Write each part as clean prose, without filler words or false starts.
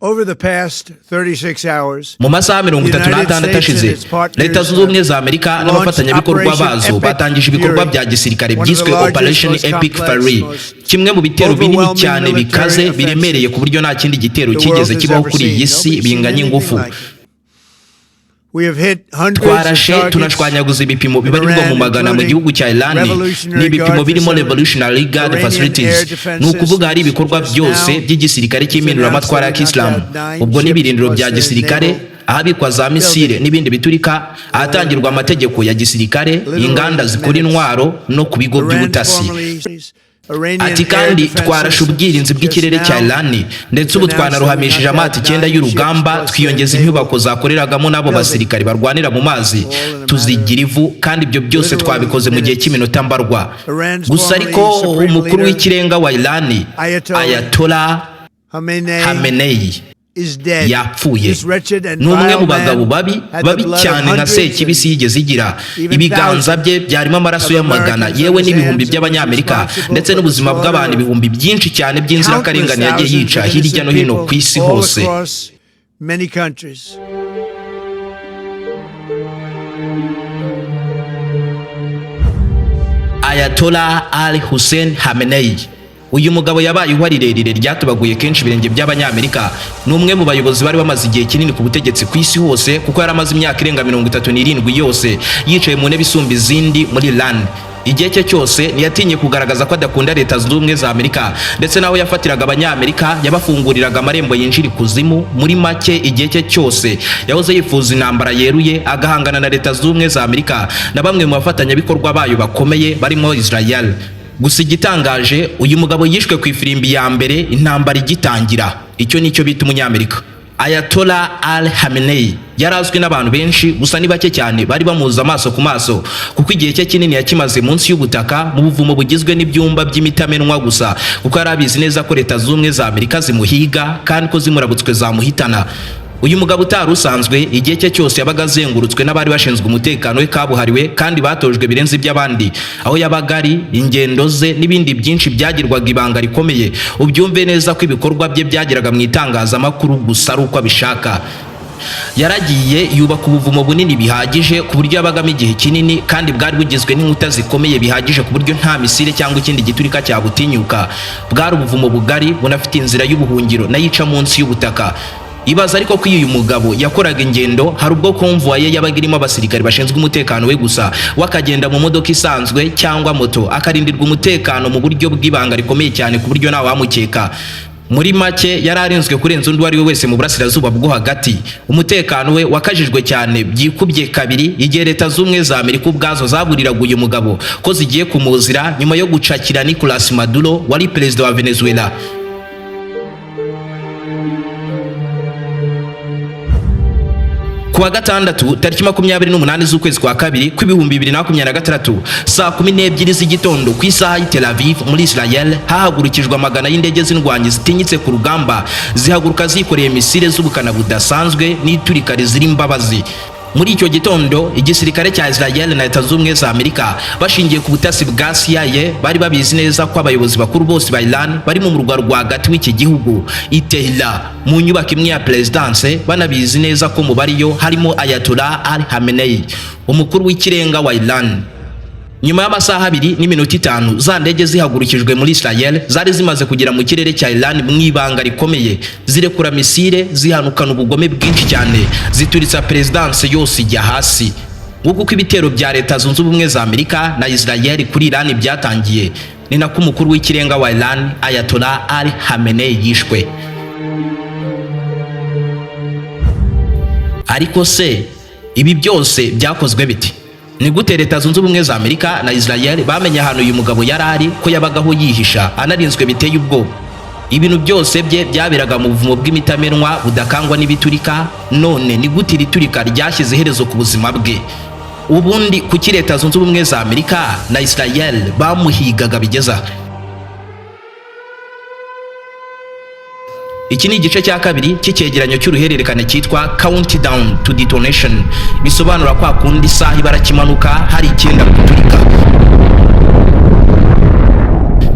Over the past 36 hours, Mu masaha 36 ashize, Leta Zunze Ubumwe za Amerika n'abafatanyabikorwa bazo batangije ibikorwa bya gisirikare byiswe Operation Epic Fury, kimwe mu bitero binini cyane bikaze biremereye ku buryo nta kindi gitero cyigeze kibaho kuri iyi si binganya ingufu. We have hit hundreds of Twarashe targets tunashwanyaguza ibipimo bibarirwa mu magana mu gihugu cya Iran. Ni ibipimo birimo Revolutionary Guard facilities, ni ukuvuga hari ibikorwa byose by'igisirikare cy'impinduramatwara ya Kisilamu. Ubwo n'ibirindiro bya gisirikare, ahabikwa za misile n'ibindi biturika, ahatangirwa amategeko ya gisirikare, inganda zikora intwaro no ku bigo Iran by'ubutasi. formerly Iranian Ati air kandi defense twarashe systems. ubwirinzi bw'ikirere Just cya now, Iran, ndetse ubu twanaruhamishije amato 9 y'urugamba, twiyongeza inyubako zakoreragamo n'abo basirikare barwanira mu mazi, tuzigira ivu, kandi ibyo byose twabikoze mu gihe cy'iminota mbarwa gusa. Ariko umukuru w'ikirenga wa Iran, Ayatollah Khamenei Khamenei, is dead. yapfuye. This wretched and Ni umwe vile mu bagabo man babi had the babi blood of cyane nka hundreds Sekibi yigeze igira. even Ibiganza bye byarimo amaraso y'amagana, Americans yewe on his n'ibihumbi hands and was by'Abanyamerika, responsible ndetse for the n'ubuzima slaughter bw'abantu of ibihumbi byinshi cyane by'inzirakarengane countless yagiye yica thousands of hirya no innocent hino ku people isi all hose. across many countries. Ayatollah Ali Hussein Khamenei, uyu mugabo yabaye ihwa rirerire ryatubaguye kenshi ibirenge by'Abanyamerika. Ni umwe mu bayobozi bari bamaze igihe kinini ku butegetsi ku isi hose, kuko yari amaze imyaka irenga 37 yose yicaye mu ntebe isumba izindi muri Iran. Igihe cye cyose ntiyatinye kugaragaza ko adakunda Leta Zunze Ubumwe za Amerika, ndetse n'aho yafatiraga Abanyamerika yabafunguriraga amarembo yinjira ikuzimu. Muri make, igihe cye cyose yahoze yifuza intambara yeruye, agahangana na Leta Zunze Ubumwe za Amerika na bamwe mu bafatanyabikorwa bayo bakomeye barimo Israel. Gusa igitangaje, uyu mugabo yishwe ku ifirimbi ya mbere intambara igitangira. Icyo nicyo bita Umunyamerika. Ayatollah Al Khamenei yari azwi n'abantu benshi, gusa ni bake cyane bari bamuzi amaso ku maso, kuko igihe cye kinini yakimaze munsi y'ubutaka mu buvumo bugizwe n'ibyumba by'imitamenwa gusa, kuko yari abizi neza ko Leta Zunze Ubumwe za Amerika zimuhiga kandi ko zimurabutswe zamuhitana. Uyu mugabo utari usanzwe, igihe cye cyose yabaga azengurutswe n'abari bashinzwe umutekano we kabuhariwe kandi batojwe birenze iby'abandi. Aho yabaga ari, ingendo ze n'ibindi byinshi byagirwaga ibanga rikomeye. Ubyumve neza ko ibikorwa bye byageraga mu itangazamakuru gusa ari uko abishaka. Yaragiye yubaka ubuvumo bunini bihagije ku buryo yabagamo igihe kinini, kandi bwari bugizwe n'inkuta zikomeye bihagije ku buryo nta misile cyangwa ikindi giturika cyabutinyuka. Bwari ubuvumo bugari bunafite inzira y'ubuhungiro nayo ica munsi y'ubutaka. Ibaza ariko ko iyo uyu mugabo yakoraga ingendo, hari ubwo convoy ye yabaga irimo abasirikare bashinzwe umutekano we gusa, we akagenda mu modoka isanzwe cyangwa moto, akarindirwa umutekano mu buryo bw'ibanga rikomeye cyane ku buryo ntawamukeka. Muri make, yari arinzwe kurenza undi uwo ari we wese mu Burasirazuba bwo Hagati. Umutekano we wakajijwe cyane byikubye kabiri igihe Leta z'Ubumwe za Amerika ubwazo zaburiraga uyu mugabo ko zigiye kumuzira nyuma yo gucakira Nicolas Maduro wari perezida wa Venezuela. Ku wa gatandatu tariki 28 z'ukwezi kwa kabiri kw'2026, saa 12 z'igitondo ku isaha y'i Tel Aviv muri Israel, hahagurukijwe amagana y'indege z'indwanyi zitinyitse ku rugamba, zihaguruka zikoreye misile z'ubukana budasanzwe n'iturika rizira imbabazi. Muri icyo gitondo, igisirikare cya Israel na Leta Zunze Ubumwe za Amerika, bashingiye ku butasi bwa CIA, bari babizi neza ko abayobozi bakuru bose ba Iran bari mu murwa rwagati w'iki gihugu i Tehran, mu nyubako imwe ya perezidanse, banabizi neza ko mu bariyo harimo Ayatollah Ali Khamenei, umukuru w'ikirenga wa Iran. Nyuma y'amasaha 2 n'iminota 5 za ndege zihagurukijwe muri Israel, zari zimaze kugera mu kirere cya Iran mu ibanga rikomeye, zirekura misile zihanukana ubugome bwinshi cyane, zituritsa perezidanse yose ijya hasi. Nguko uko ibitero bya Leta Zunze Ubumwe za Amerika na Israel kuri Iran byatangiye, ni nako umukuru w'ikirenga wa Iran, Ayatollah Ali Khamenei, yishwe. Ariko se ibi byose byakozwe bite? Ni gute Leta Zunze Ubumwe za Amerika na Israel bamenye ahantu uyu mugabo yari ari, ko yabagaho yihisha anarinzwe biteye ubwoba? Ibintu byose bye byaberaga mu buvumo bw'imitamenwa budakangwa n'ibiturika. None ni gute iri turika ryashyize iherezo ku buzima bwe? Ubundi kuki Leta Zunze Ubumwe za Amerika na Israel bamuhigaga bigeza? Iki ni igice cya kabiri cy'icyegeranyo cy'uruhererekane cyitwa Countdown to Detonation, bisobanura kwa kundi isaha ibara kimanuka hari icyenda guturika.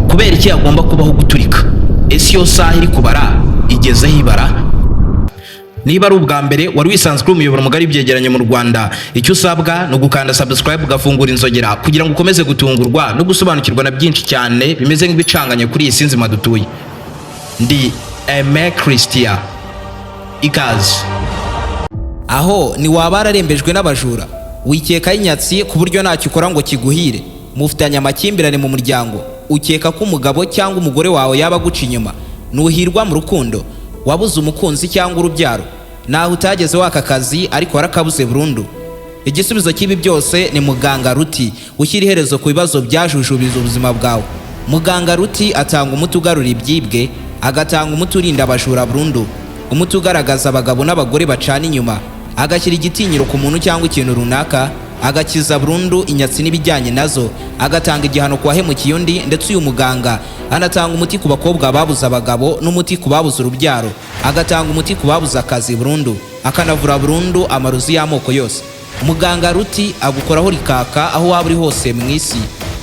Kubera iki hagomba kubaho guturika? Ese iyo saha iri kubara igezeho ibara? Niba ari ubwa mbere wari wisanzwe uri umuyoboro mugari w'ibyegeranyo mu Rwanda, icyo usabwa ni ugukanda subscribe, ugafungura inzogera kugira ngo ukomeze gutungurwa no gusobanukirwa na byinshi cyane bimeze nk'ibicanganye kuri iyi si nzima dutuye. Ndi Aime Christian, ikaze. Aho ntiwaba wararembejwe n'abajura, wikekaho inyatsi ku buryo ntacyo ukora ngo kiguhire, mufitanye amakimbirane mu muryango, ukeka ko umugabo cyangwa umugore wawe yaba aguca inyuma, ntuhirwa mu rukundo, wabuze umukunzi cyangwa urubyaro, naho utageze waka akazi ariko warakabuze burundu. Igisubizo cy'ibi byose ni Muganga Ruti, ushyira iherezo ku bibazo byajujubiza ubuzima bwawe. Muganga Ruti atanga umuti ugarura ibyibwe, agatanga umuti urinda abajura burundu, umuti ugaragaza abagabo n'abagore bacana inyuma, agashyira igitinyiro ku muntu cyangwa ikintu runaka, agakiza burundu inyatsi n'ibijyanye nazo, agatanga igihano ku wahemukiye undi. Ndetse uyu muganga anatanga umuti ku bakobwa babuze abagabo n'umuti ku babuze urubyaro, agatanga umuti ku babuze akazi burundu, akanavura burundu amarozi y'amoko yose. Muganga Ruti agukoraho rikaka aho waba uri hose mu isi.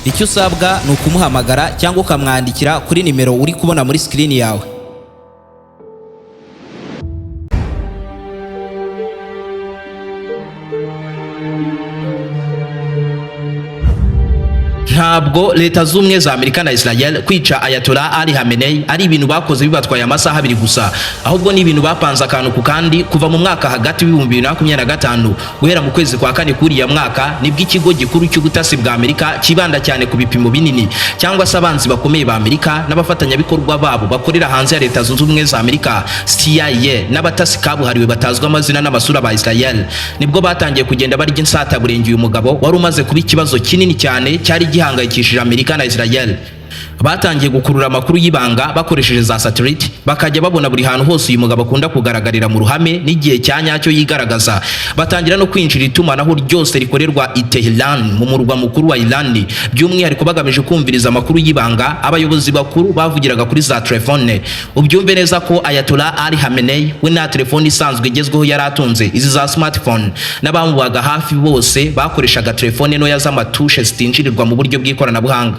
Icyo usabwa ni ukumuhamagara cyangwa ukamwandikira kuri nimero uri kubona muri sikirini yawe. Ntabwo Leta z'Ubumwe za Amerika na Israel kwica Ayatollah Ali Khamenei ari ibintu bakoze bibatwaye amasaha 2 gusa, ahubwo ni ibintu bapanze akantu ku kandi kuva mu mwaka hagati w'2025. Guhera mu kwezi kwa kane k'uriya mwaka nibwo ikigo gikuru cy'ubutasi bwa Amerika kibanda cyane ku bipimo binini cyangwa se abanzi bakomeye ba Amerika n'abafatanyabikorwa babo bakorera hanze ya Leta Zunze Ubumwe za Amerika, CIA, n'abatasi kabuhariwe batazwi amazina n'amasura ba Israel, nibwo batangiye kugenda barya insataburenge uyu mugabo wari umaze kuba ikibazo kinini cyane cyari gihangayikishije Amerika na Israel. Batangiye gukurura amakuru y'ibanga bakoresheje za satellite, bakajya babona buri hantu hose uyu mugabo akunda kugaragarira mu ruhame n'igihe cya nyacyo yigaragaza. Batangira no kwinjira itumanaho ryose rikorerwa i Tehran, mu murwa mukuru wa Iran, by'umwihariko bagamije kumviriza amakuru y'ibanga abayobozi bakuru bavugiraga kuri za telefone. Ubyumve neza ko Ayatollah Ali Khamenei we nta telefone isanzwe igezweho yari atunze, izi za smartphone, n'abamubaga hafi bose bakoreshaga telefone ntoya z'amatushe zitinjirirwa mu buryo bw'ikoranabuhanga.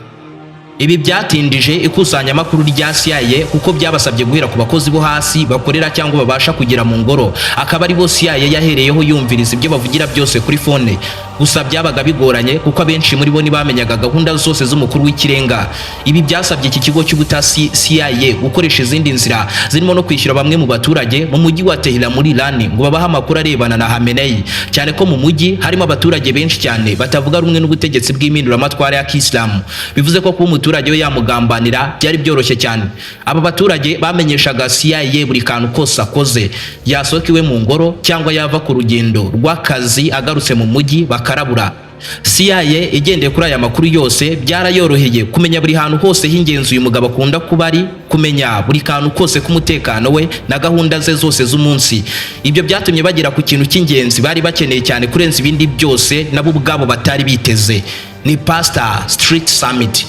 Ibi byatindije ikusanyamakuru rya CIA kuko byabasabye guhera ku bakozi bo hasi bakorera cyangwa babasha kugera mu ngoro, akaba ari bo CIA yahereyeho yumviriza ibyo bavugira byose kuri fone. Gusa byabaga bigoranye kuko abenshi muri bo ntibamenyaga gahunda zose z'umukuru w'ikirenga. Ibi byasabye iki kigo cy'ubutasi CIA gukoresha izindi nzira zirimo no kwishyura bamwe mu baturage mu mujyi wa Tehran muri Iran ngo babahe amakuru arebana na Khamenei, cyane ko mu mujyi harimo abaturage benshi cyane batavuga rumwe n'ubutegetsi bw'impinduramatwara ya Kisilamu. Bivuze ko kuba umuturage we yamugambanira byari byoroshye cyane. Aba baturage bamenyeshaga CIA buri kantu kose akoze, yasohoka iwe mu ngoro cyangwa yava ku rugendo rw'akazi agarutse mu mujyi bakarabura. CIA igendeye kuri aya makuru yose byarayoroheye kumenya buri hantu hose h'ingenzi uyu mugabo akunda kuba ari, kumenya buri kantu kose k'umutekano we na gahunda ze zose z'umunsi. Ibyo byatumye bagera ku kintu cy'ingenzi bari bakeneye cyane kurenza ibindi byose nabo ubwabo batari biteze, ni Pastor Street Summit.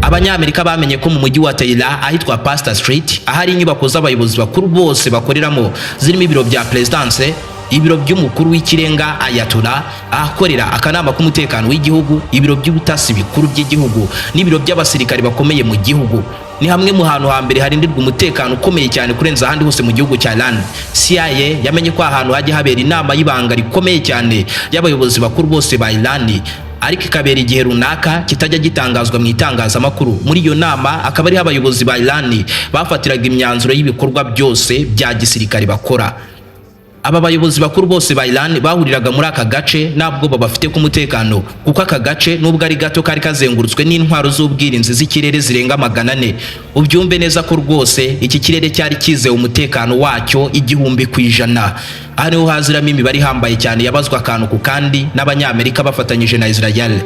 Abanyamerika bamenye ko mu mujyi wa Tehran ahitwa Pastor Street, ahari inyubako z'abayobozi bakuru bose bakoreramo, zirimo ibiro bya perezidanse, ibiro by'umukuru w'ikirenga Ayatollah, ahakorera akanama k'umutekano w'igihugu, ibiro by'ubutasi bikuru by'igihugu n'ibiro by'abasirikare bakomeye mu gihugu. Ni hamwe mu hantu hambere harindirwa umutekano ukomeye cyane kurenza ahandi hose mu gihugu cya Iran. CIA yamenye ko ahantu hajya habera inama y'ibanga rikomeye cyane y'abayobozi bakuru bose ba Iran, ariko ikabera igihe runaka kitajya gitangazwa mu itangazamakuru. Muri iyo nama akaba ariho abayobozi ba Iran bafatiraga imyanzuro y'ibikorwa byose bya gisirikare bakora. Aba bayobozi bakuru bose ba Iran bahuriraga muri aka gace nta bwoba bafite ku mutekano, kuko aka gace nubwo ari gato kari kazengurutswe n'intwaro z'ubwirinzi z'ikirere zirenga 400. Ubyumve neza ko rwose iki kirere cyari cyizewe umutekano wacyo 1000%. Aha niho haziramo imibare ihambaye cyane yabazwa akantu ku kandi n'Abanyamerika bafatanyije na Israel.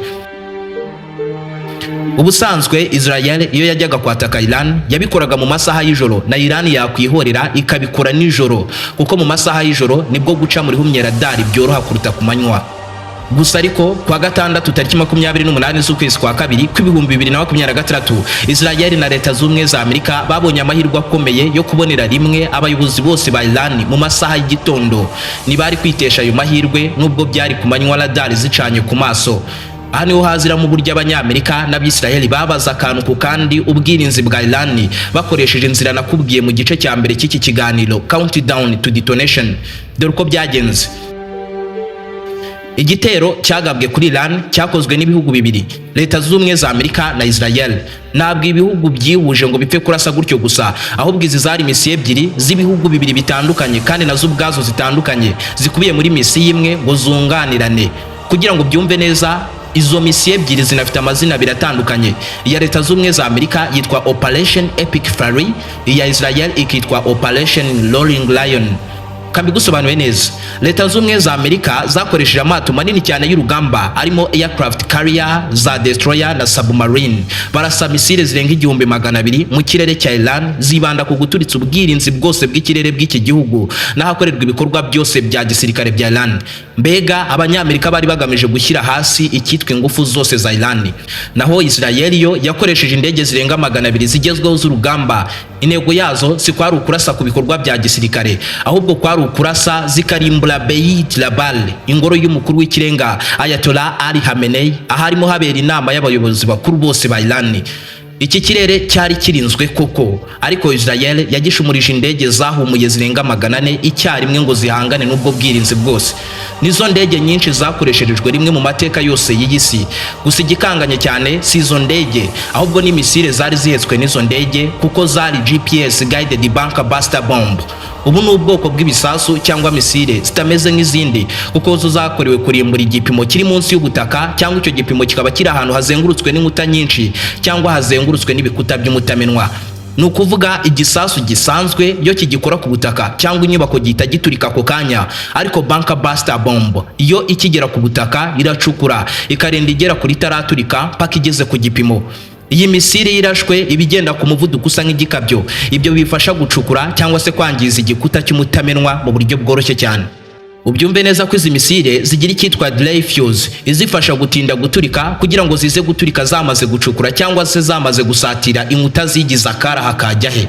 Ubusanzwe Israel iyo yajyaga kwataka Iran yabikoraga mu masaha y'ijoro, na Iran yakwihorera ikabikora nijoro, kuko mu masaha y'ijoro nibwo guca muri humye radari byoroha kuruta ku manywa. Gusa ariko kwa gatandatu tariki 28 z'ukwezi kwa kabiri kw'2026, Israel na Leta z'Ubumwe za Amerika babonye amahirwe akomeye yo kubonera rimwe abayobozi bose ba Iran mu masaha y'igitondo. Ntibari kwitesha ayo mahirwe nubwo byari ku manywa radari zicanye ku maso. Aha niho haziramo uburyo Abanyamerika n'Abisiraheli babaza akantu ku kandi ubwirinzi bwa Iran, bakoresheje inzira nakubwiye mu gice cya mbere cy'iki kiganiro, countdown to detonation. Dore uko byagenze. Igitero cyagabwe kuri Iran cyakozwe n'ibihugu bibiri, Leta Zunze Ubumwe za Amerika na Israel. Ntabwo ibihugu byihuje ngo bipfe kurasa gutyo gusa, ahubwo izi zari misiyo ebyiri z'ibihugu bibiri bitandukanye, kandi nazo ubwazo zitandukanye, zikubiye muri misiyo imwe ngo zunganirane. Kugira ngo byumve neza, izo misiyo ebyiri zinafite amazina abiri atandukanye. Iya Leta Z'Ubumwe za Amerika yitwa Operation Epic Fury, iya Israel ikitwa Operation Roaring Lion. Kambigusobanuye neza, Leta Z'Ubumwe za Amerika zakoresheje amato manini cyane y'urugamba arimo aircraft carrier, za destroyer na submarine, barasa misile zirenga 1200 mu kirere cya Iran, zibanda ku guturitsa ubwirinzi bwose bw'ikirere bw'iki gihugu n'ahakorerwa ibikorwa byose bya gisirikare bya Iran. Mbega Abanyamerika bari bagamije gushyira hasi icyitwa ingufu zose za Iran. Naho Israel yo yakoresheje indege zirenga 200 zigezweho z'urugamba. Intego yazo si kwari ukurasa ku bikorwa bya gisirikare, ahubwo kwari ukurasa zikarimbura Beit Rabal, ingoro y'umukuru w'ikirenga Ayatollah Ali Khamenei, aharimo habera inama y'abayobozi bakuru bose ba Iran. Iki kirere cyari kirinzwe koko, ariko Israel yagishumurije indege zahumuye zirenga 400 icyarimwe ngo zihangane n'ubwo bwirinzi bwose. Nizo ndege nyinshi zakoresherejwe rimwe mu mateka yose y'iyi si. Gusa igikanganye cyane si izo ndege, ahubwo ni misile zari zihetswe n'izo ndege, kuko zari GPS guided bunker buster bomb. Ubu ni ubwoko bw'ibisasu cyangwa misile zitameze nk'izindi, kuko zo zakorewe kurimbura igipimo kiri munsi y'ubutaka, cyangwa icyo gipimo kikaba kiri ahantu hazengurutswe n'inkuta nyinshi cyangwa hazengurutswe n'ibikuta by'umutamenwa. Ni ukuvuga, igisasu gisanzwe iyo kigikora ku butaka cyangwa inyubako gihita giturika ako kanya, ariko bunker buster bomb iyo ikigera ku butaka iracukura, ikarinda igera kuri itaraturika mpaka igeze ku gipimo. Iyi misile irashwe iba igenda ku muvuduko usa nk'igikabyo. Ibyo bifasha gucukura cyangwa se kwangiza igikuta cy'umutamenwa mu buryo bworoshye cyane. Ubyumve neza ko izi misile zigira icyitwa delay fuse, izifasha gutinda guturika kugira ngo zize guturika zamaze gucukura cyangwa se zamaze gusatira inkuta zigize akara hakajya he.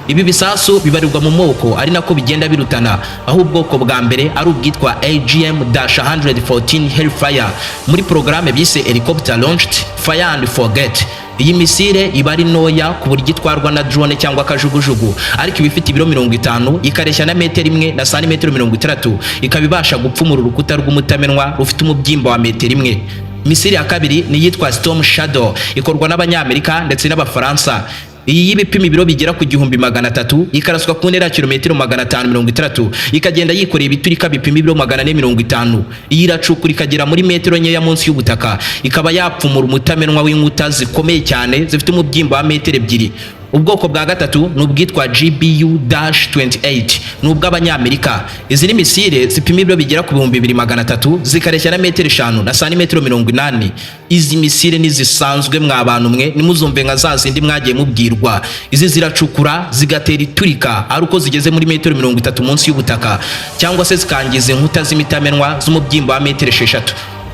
Ibi bisasu bibarirwa mu moko, ari nako bigenda birutana, aho ubwoko bwa mbere ari ubwitwa AGM-114 Hellfire, muri porogaramu bise Helicopter Launched Fire and Forget. Iyi misile iba ari ntoya ku buryo itwarwa na drone cyangwa akajugujugu, ariko iba ifite ibiro 50, ikareshya na metero 1 na santimetero 60, ikaba ibasha gupfumura urukuta rw'umutamenwa rufite umubyimba wa metero 1. Misile ya kabiri ni iyitwa Storm Shadow, ikorwa n'Abanyamerika ndetse n'Abafaransa. Iyi y'ibipima ibiro bigera ku 1300, ikaraswa ku ntera ya kilometero 560, ikagenda yikoreye ibiturika bipima ibiro 450. Iyi iracukura ikagera muri metero nkeya munsi y'ubutaka, ikaba yapfumura umutamenwa w'inkuta zikomeye cyane zifite umubyimba wa metero 2. Ubwoko bwa gatatu ni ubwitwa GBU-28, ni ubw'Abanyamerika. Izi ni misile zipima ibiro bigera ku 2300, zikareshya na metero 5 na santimetero 80. Izi misile ntizisanzwe mwa bantu mwe, nimuzumve nka za zindi mwagiye mubwirwa. Izi ziracukura zigatera iturika ari uko zigeze muri metero 30 munsi y'ubutaka, cyangwa se zikangiza inkuta z'imitamenwa z'umubyimba wa metero 6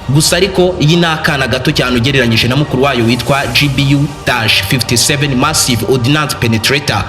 gusa. Ariko iyi ni akana gato cyane ugereranyije na mukuru wayo witwa GBU-57 Massive Ordnance Penetrator.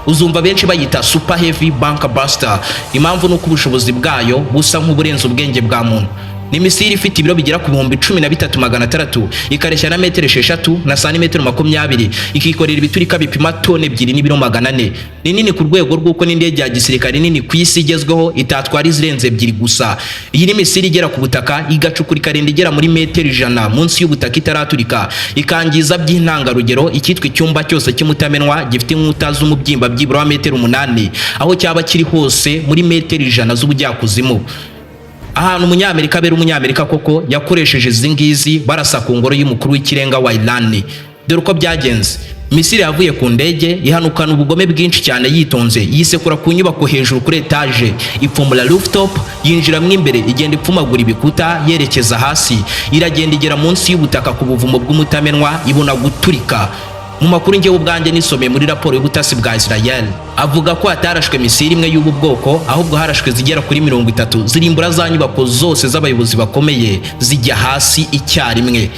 Uzumva benshi bayita Super Heavy Bunker Buster. Impamvu ni uko ubushobozi bwayo busa nk'uburenze ubwenge bwa muntu. Ni misile ifite ibiro bigera ku 13,600, ikareshya na metero 6 na santimetero 20, ikikorera ibiturika bipima tone 2 n'ibiro 400. Ni nini ku rwego rw'uko n'indege ya gisirikare nini ku isi igezweho itatwara izirenze ebyiri gusa. Iyi ni misile igera ku butaka, igacukura, ikarinda igera muri metero 100 munsi y'ubutaka itaraturika, ikangiza by'intangarugero icyitwa icyumba cyose cy'umutamenwa gifite inkuta z'umubyimba byibura wa metero 8, aho cyaba kiri hose muri metero 100 z'ubujyakuzimu. Ahantu Umunyamerika abera Umunyamerika koko, yakoresheje izi ngizi barasa ku ngoro y'umukuru w'ikirenga wa Iran. Dore uko byagenze. Misile yavuye ku ndege ihanukana ubugome bwinshi cyane, yitonze yisekura ku nyubako hejuru kuri etaje, ipfumura rooftop, yinjiramo imbere, igenda ipfumagura ibikuta yerekeza hasi, iragenda igera munsi y'ubutaka ku buvumo bw'umutamenwa, ibona guturika. Mu makuru njyewe ubwanjye nisomeye muri raporo y'ubutasi bwa Israel, avuga ko hatarashwe misile imwe y'ubu bwoko, ahubwo harashwe zigera kuri 30, zirimbura za nyubako zose z'abayobozi bakomeye, zijya hasi icyarimwe.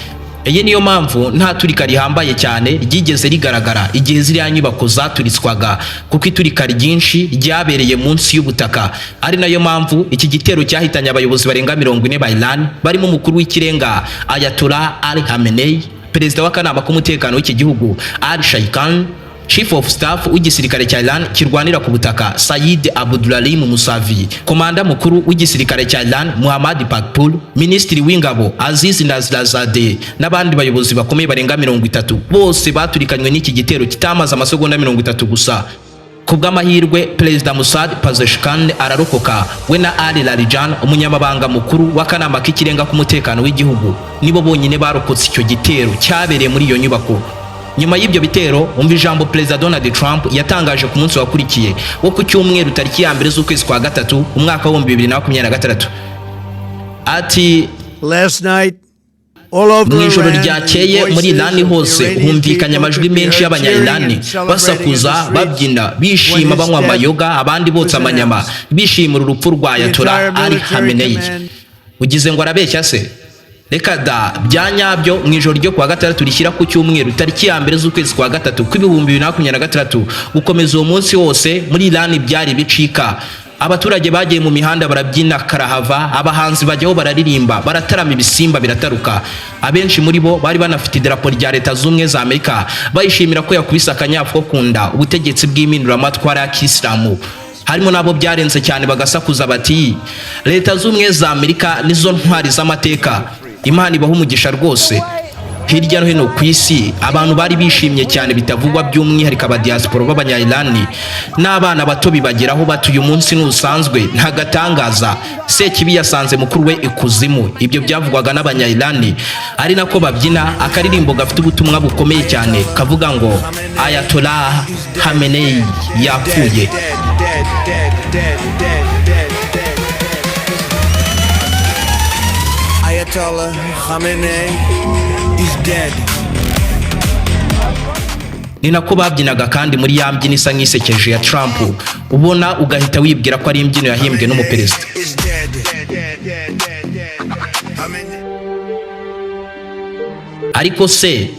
Iyi niyo mpamvu nta turika rihambaye cyane ryigeze rigaragara igihe ziriya nyubako zaturitswaga, kuko iturika ryinshi ryabereye munsi y'ubutaka. Ari nayo mpamvu iki gitero cyahitanye abayobozi barenga 40 ba Iran, barimo umukuru w'ikirenga Ayatollah Ali Khamenei, perezida w'akanama k'umutekano w'iki gihugu Ali Shaikan, Chief of Staff w'igisirikare cya Iran kirwanira ku butaka Said Abdulrahim Musavi, komanda mukuru w'igisirikare cya Iran Muhammad Pakpour, minisitiri w'ingabo Aziz Nasirzadeh n'abandi bayobozi bakomeye barenga 30, bose baturikanywe n'iki gitero kitamaze amasegonda 30 gusa. Ku bw'amahirwe, Perezida Masoud Pezeshkian ararokoka, we na Ali Larijani, umunyamabanga mukuru w'akanama k'ikirenga k'umutekano w'igihugu, nibo bonyine barokotse icyo gitero cyabereye muri iyo nyubako. Nyuma y'ibyo bitero, umva ijambo Perezida Donald Trump yatangaje ku munsi wakurikiye wo ku cyumweru, tariki ya 1 z'ukwezi kwa gatatu, umwaka wa 2026, ati: Last night, all over Mu ijoro ryakeye, muri Irani hose humvikanye amajwi menshi y'Abanya-Irani basakuza, babyina, bishima, banywa amayoga, abandi botsa amanyama, bishimira urupfu rwa Ayatollah Ali Khamenei. Ugize ngo arabeshya se? Reka da! Bya nyabyo, mu ijoro ryo kuwa gatandatu rishyira ku cyumweru, tariki ya 1 z'ukwezi kwa gatatu kw'2026, gukomeza uwo munsi wose, muri Irani byari bicika. Abaturage bagiye mu mihanda barabyina karahava, abahanzi bajyaho bararirimba, baratarama, ibisimba birataruka. Abenshi muri bo bari banafite idarapo rya Leta Z'Ubumwe za Amerika, bayishimira ko yakubise akanyafu ko kunda ubutegetsi bw'impinduramatwara ya kisilamu. Harimo n'abo byarenze cyane, bagasakuza bati: "Leta Z'Ubumwe za Amerika nizo ntwari z'amateka, Imana ibaha umugisha rwose." Hirya no hino ku isi abantu bari bishimye cyane bitavugwa, by'umwihariko abadiaspora b'Abanya-Irani n'abana bato bibageraho bati: "Uyu munsi ntusanzwe, nta gatangaza, Sekibi yasanze mukuru we ikuzimu." Ibyo byavugwaga n'Abanya-Irani ari nako babyina akaririmbo gafite ubutumwa bukomeye cyane kavuga ngo: "Ayatollah Khamenei yapfuye." Dead, dead, dead, dead, dead, dead. Ayatollah Khamenei is dead. Ni nako babyinaga kandi muri ya mbyino isa nk'isekeje ya Trump, ubona ugahita wibwira ko ari imbyino yahimbwe n'umuperezida. Is dead. Dead, dead, dead, dead. Khamenei. Ariko se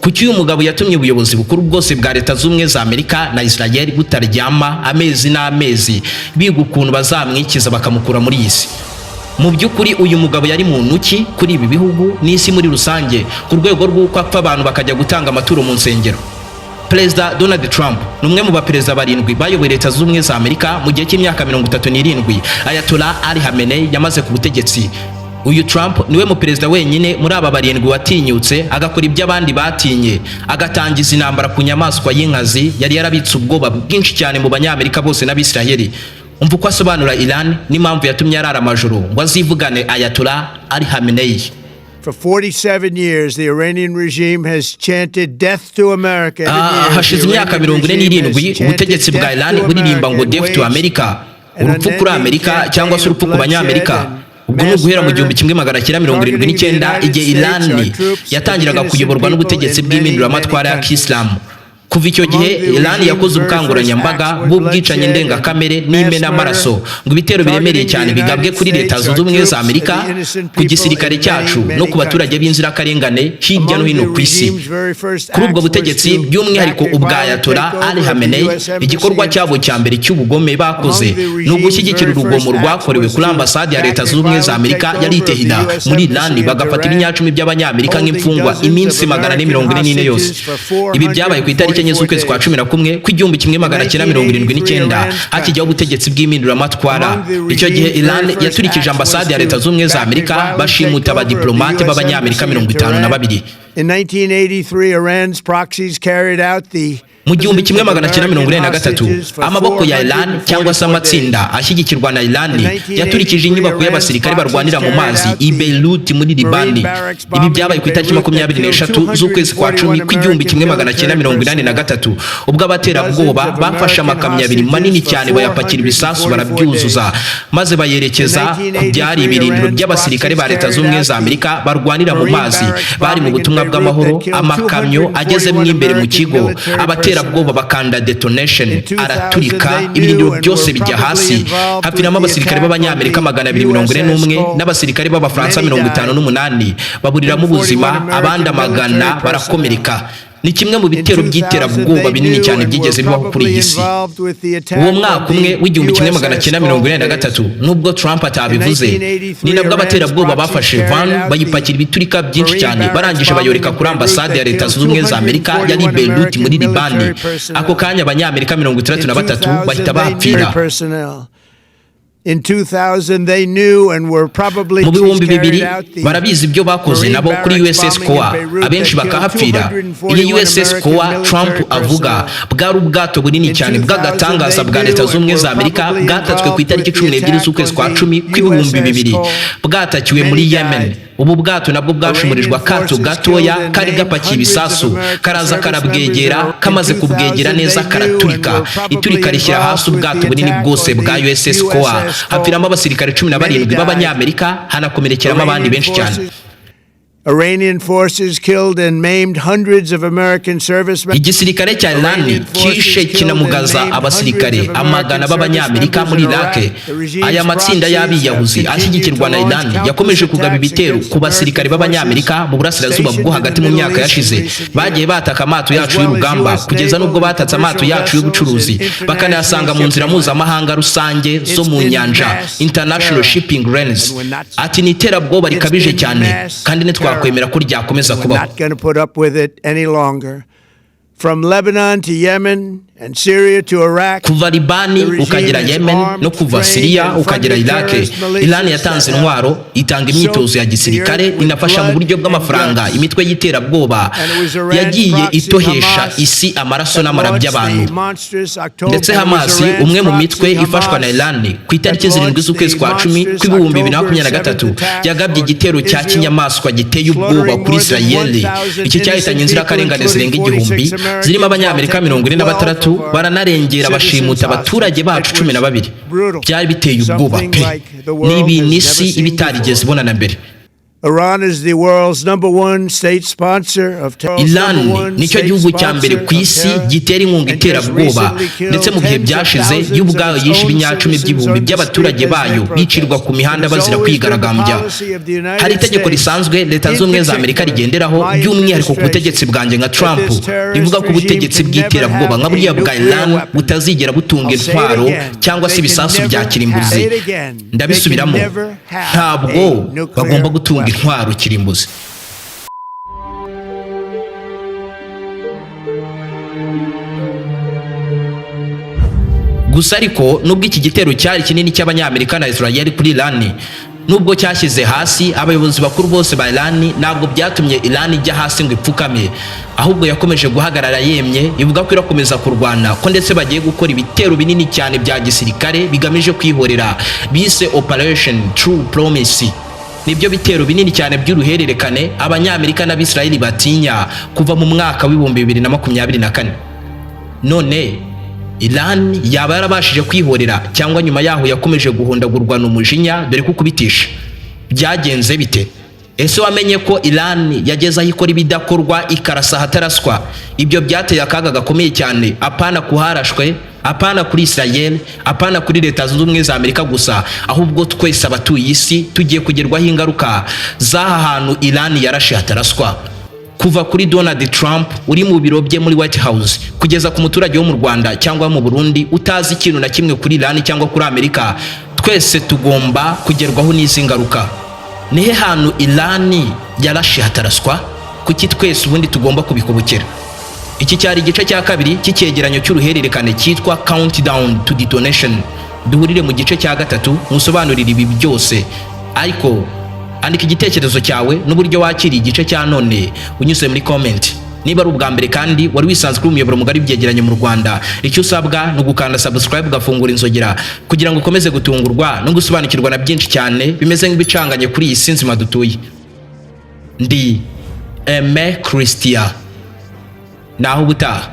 kuki uyu mugabo yatumye ubuyobozi bukuru bwose bwa Leta Z'Ubumwe za Amerika na Israel butaryama amezi n'amezi, biga ukuntu bazamwikiza bakamukura muri iyi si? Mu by'ukuri uyu mugabo yari muntu ki kuri ibi bihugu n'isi muri rusange, ku rwego rw'uko apfa abantu bakajya gutanga amaturo mu nsengero? Perezida Donald Trump ni umwe mu baperezida barindwi bayoboye Leta Z'Ubumwe za Amerika mu gihe cy'imyaka 37 Ayatollah Ali Khamenei yamaze ku butegetsi. Uyu Trump niwe mu perezida wenyine muri aba barindwi watinyutse agakora ibyo abandi batinye, agatangiza intambara ku nyamaswa y'inkazi yari yarabitse ubwoba bwinshi cyane mu Banyamerika bose n'Abisiraheli. Umva uko asobanura Iran n'impamvu yatumye arara amajoro ngo azivugane Ayatollah Ali Khamenei. For 47 years, the Iranian regime has chanted death to America. Hashize imyaka 47 ubutegetsi bwa Iran buririmba ngo "death to America", urupfu kuri Amerika cyangwa se urupfu ku Banyamerika. Ubwo ni uguhera mu 1979, igihe Iran yatangiraga kuyoborwa n'ubutegetsi bw'impinduramatwara ya kisilamu. Kuva icyo gihe, Iran yakoze ubukangurambaga bw'ubwicanyi ndengakamere n'imenamaraso, ngo ibitero biremereye cyane bigabwe kuri Leta Zunze Ubumwe za Amerika, ku gisirikare cyacu no ku baturage b'inzirakarengane hirya no hino ku isi. Kuri ubwo butegetsi, by'umwihariko ubwa Ayatollah Ali Khamenei, igikorwa cyabo cya mbere cy'ubugome bakoze ni ugushyigikira urugomo rwakorewe kuri ambasade ya Leta Zunze Ubumwe za Amerika yari i Tehran muri Iran, bagafata ibinyacumi by'Abanyamerika nk'imfungwa iminsi 444 yose. Ibi byabaye ku itariki 4 z'ukwezi kwa 11 kw'1979, hakijyaho ubutegetsi bw'impinduramatwara. Icyo gihe Iran yaturikije ambasade ya Leta Zunze Ubumwe za Amerika, bashimuta abadiplomate b'Abanyamerika 52. In 1983, Iran's proxies carried out the Mu 1983, amaboko ya Iran cyangwa se amatsinda ashyigikirwa na Iran yaturikije inyubako y'abasirikare barwanira mu mazi i Beirut muri Libani. Ibi byabaye ku itariki 23 z'ukwezi kwa 10 kw'1983, ubwo abaterabwoba bafashe amakamyo abiri manini cyane, bayapakira ibisasu barabyuzuza, maze bayerekeza ku byari ibirindiro by'abasirikare ba Leta Z'Ubumwe za Amerika barwanira mu mazi bari mu butumwa bw'amahoro. Amakamyo agezemo imbere mu kigo, abaterabwoba Abaterabwoba bakanda detonation, araturika, ibirindiro byose bijya hasi, hapfiramo abasirikare b'Abanyamerika 241 n'abasirikare b'Abafaransa 58, baburiramo ubuzima, abandi amagana barakomereka. Ni kimwe mu bitero by'iterabwoba binini cyane byigeze bibaho kuri iyi si. Uwo mwaka umwe w'1983, nubwo Trump atabivuze, ni nabwo abaterabwoba bafashe van, bayipakira ibiturika byinshi cyane, barangije bayoreka kuri ambasade ya Leta Zunze Ubumwe za Amerika yari i Beirut muri Libani. Ako kanya Abanyamerika 63 bahita bahapfira. In 2000, they knew and were probably Mu 2000 barabizi ibyo bakoze nabo kuri USS Cole, abenshi bakahapfira. Iyi USS Cole Trump avuga bwari ubwato bunini cyane bw'agatangaza bwa Leta Zunze Ubumwe za Amerika, bwatatswe ku itariki 12 z'ukwezi kwa 10 kw'ibihumbi 2000, bwatakiwe muri Yemen. Ubu bwato nabwo bwashumurijwe akato gatoya kari gapakiye ibisasu, karaza karabwegera, kamaze kubwegera neza karaturika. Iturika rishyira hasi ubwato bunini bwose bwa USS Cole, hapfiramo abasirikare 17 b'Abanyamerika, hanakomerekeramo abandi benshi cyane. Iranian forces killed and maimed hundreds of American servicemen. Igisirikare cya Iran kishe kinamugaza abasirikare amagana b'Abanyamerika muri Iraq. Aya matsinda y'abiyahuzi ashyigikirwa na Iran yakomeje kugaba ibitero ku basirikare b'Abanyamerika mu Burasirazuba bwo Hagati. Mu myaka yashize bagiye bataka amato yacu y'urugamba, kugeza n'ubwo batatse amato yacu y'ubucuruzi, bakanayasanga mu nzira mpuzamahanga rusange zo mu nyanja, international shipping lanes. Ati ni iterabwoba rikabije cyane kandi ntitwakwemera ko ryakomeza We're kubaho. not going to put up with it any longer. From Lebanon to Yemen and Syria to Iraq, Kuva Libani ukagera Yemen, no kuva Siriya ukagera Iraq, Iran yatanze intwaro, itanga imyitozo ya gisirikare, inafasha mu buryo bw'amafaranga imitwe y'iterabwoba yagiye itohesha isi amaraso n'amara by'abantu. Ndetse Hamas, umwe mu mitwe ifashwa na Iran, ku itariki 7 z'ukwezi kwa 10 kw'ibihumbi 2023 yagabye igitero cya kinyamaswa giteye ubwoba kuri Israel. Iki cyahitanye inzirakarengane zirenga 1000, zirimo Abanyamerika 46, baranarengera bashimuta abaturage bacu 12. Byari biteye ubwoba pe, ni ibintu isi iba itarigeze ibona na mbere. Iran is the world's number one state sponsor of terror. Iran nicyo gihugu cya mbere ku isi gitera inkunga iterabwoba, ndetse mu bihe byashize yo ubwayo yishe ibinyacumi by'ibihumbi by'abaturage bayo, bicirwa ku mihanda bazira kwigaragambya. Hari itegeko risanzwe Leta Zunze Ubumwe za Amerika rigenderaho, by'umwihariko ku butegetsi bwanjye nka Trump, rivuga ko ubutegetsi bw'iterabwoba nka buriya bwa Iran butazigera butunga intwaro cyangwa se ibisasu bya kirimbuzi. Ndabisubiramo, ntabwo bagomba gutunga intwaro kirimbuzi. Gusa ariko nubwo iki gitero cyari kinini cy'Abanyamerika na Israel kuri Iran, nubwo cyashyize hasi abayobozi bakuru bose ba Iran, ntabwo byatumye Iran ijya hasi ngo ipfukame, ahubwo yakomeje guhagarara yemye, ivuga ko irakomeza kurwana, ko ndetse bagiye gukora ibitero binini cyane bya gisirikare bigamije kwihorera, bise Operation True Promise. Nibyo bitero binini cyane by'uruhererekane Abanyamerika n'Abisirayeli batinya kuva mu mwaka w'2024. None Iran yaba yarabashije kwihorera, cyangwa nyuma yaho yakomeje guhondagurwa n'umujinya dore ko ukubitisha? Byagenze bite? Ese wamenye ko Iran yageze aho ikora ibidakorwa, ikarasa ahataraswa? Ibyo byateye akaga gakomeye cyane, apana kuharashwe, apana kuri Israel, apana kuri Leta Zunze Ubumwe za Amerika gusa, ahubwo twese abatuye isi tugiye kugerwaho ingaruka z'aha hantu Iran yarashe hataraswa. Kuva kuri Donald Trump uri mu biro bye muri White House, kugeza ku muturage wo mu Rwanda cyangwa mu Burundi utazi ikintu na kimwe kuri Iran cyangwa kuri Amerika, twese tugomba kugerwaho n'izi ngaruka. Nihe hantu Iran yarashe hataraswa? Kuki twese ubundi tugomba kubikobokera? Iki cyari igice cya kabiri cy'icyegeranyo cy'uruhererekane cyitwa Countdown to Detonation. Duhurire mu gice cya gatatu musobanurire ibi byose. Ariko andika igitekerezo cyawe n'uburyo wakiriye igice cya none unyuze muri comment. Niba ari ubwa mbere kandi wari wisanzwe kuri umuyoboro mugari w'ibyegeranyo mu Rwanda, icyo usabwa ni ugukanda subscribe, ugafungura inzogera kugira ngo ukomeze gutungurwa no gusobanukirwa na byinshi cyane bimeze nk'ibicanganye kuri iyi si nzima dutuye. Ndi Aime Christian, naho ubutaha.